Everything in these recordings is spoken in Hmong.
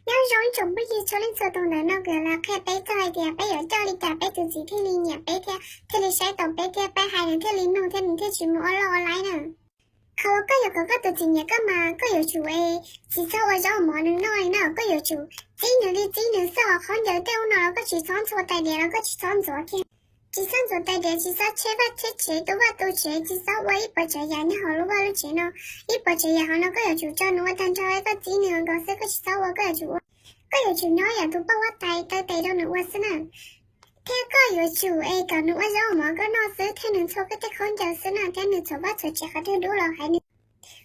Nyob zoo ib tsoom phooj ywg txhua leej txhua tus ntawm no, kuv yuav los qhia peb txog hais tias peb yuav coj li cas peb tus txiv thiaj li nyiam peb thiab thiaj li saib taus peb thiab peb hais nws thiaj li mloog thiab nws thiaj tsis mus ua loj ua laib na. Qhov uas koj yuav kom koj tus txiv nyiam koj mas koj yuav tsum tsis txhob ua zaub mov nws noj li na, koj yuav tsum txib nws li txib nws xwb os. Khaub ncaws tej ub no los koj tsis txhob ntxhua, tais diav los koj tsis txhob ntxhua kiag. Tsis txhob ntxhua tais diav, tsis txhob tshem vaj tshem tsev, tu vaj tu tsev, tsis txhob ua ib puas tsav yam nyob hauv lub vaj lub tsev no. Ib puas tsav yam hauv no koj yuav tsum tso nws ua tag nrho, koj txib nws nkaus xwb, koj tsis txhob ua, koj yuav tsum ua, koj yuav tsum nyob yam tus poj huab tais taw tes rau nws ua xwb na. Thiab koj yuav tsum es kom nws ua zaub mov koj noj xwb, thiab nws ntxhua koj tej khaub ncaws xwb na, thiab nws txhuam vaj txhuam tsev qhov twg dub los hais nws,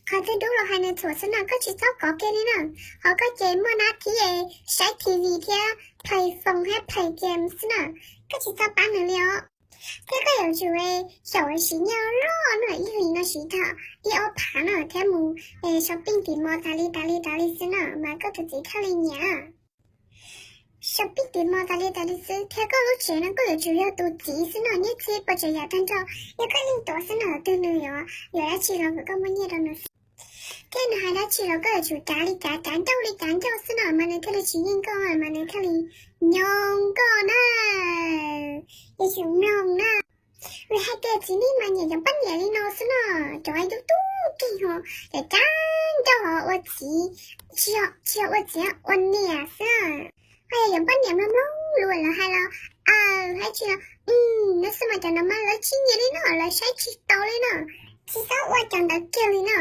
qhov twg dub los hais nws txhuam xwb na, koj tsis txhob kov kiag li na. Ho koj ces muaj nab thib es saib T V thiab play phone thiab play game xwb na, koj tsis txhob pab nws li os. Thiab koj yuav tsum xyaum siv nyiaj loj na, ib hlis no siv tau ib ob phav na, thiab mus shopping tim mall tas li tas li tas li xwb na mas koj tus txiv thiaj li nyiam. Shopping tim mall tas li tas li xwb, thiab koj lub tsev no koj yuav tsum yog tus txiv xwb no, nyiaj txiag puas tsav yam tag nrho yog koj yeej tuav xwb na, twg nws yuav yuav dab tsi los kom koj muaj nyiaj rau nws xwb. Thiab nws hais dab tsi los koj yuav tsum cav li cav, cav ncauj li cav ncauj xwb no mas nws thiaj li tsis yeej koj, mas nws thiaj li nyob koj na. Yuav tsum mloog na. Vim hais tias txiv neej mas nyiam cov poj niam li no xwb no, cov ib tug tub keeg ho, cov cab ncauj ho ua txiv, tsis yog ua txiv, ua niam xwb. Ho yog cov poj niam mloog mloog lus lawv hais los, aw, hais tsis los, no xwb mas cov no mas lawv tsis nyiam li no, lawv saib tsis taus li no. Tsis txhob ua cov ntawd kiag li no.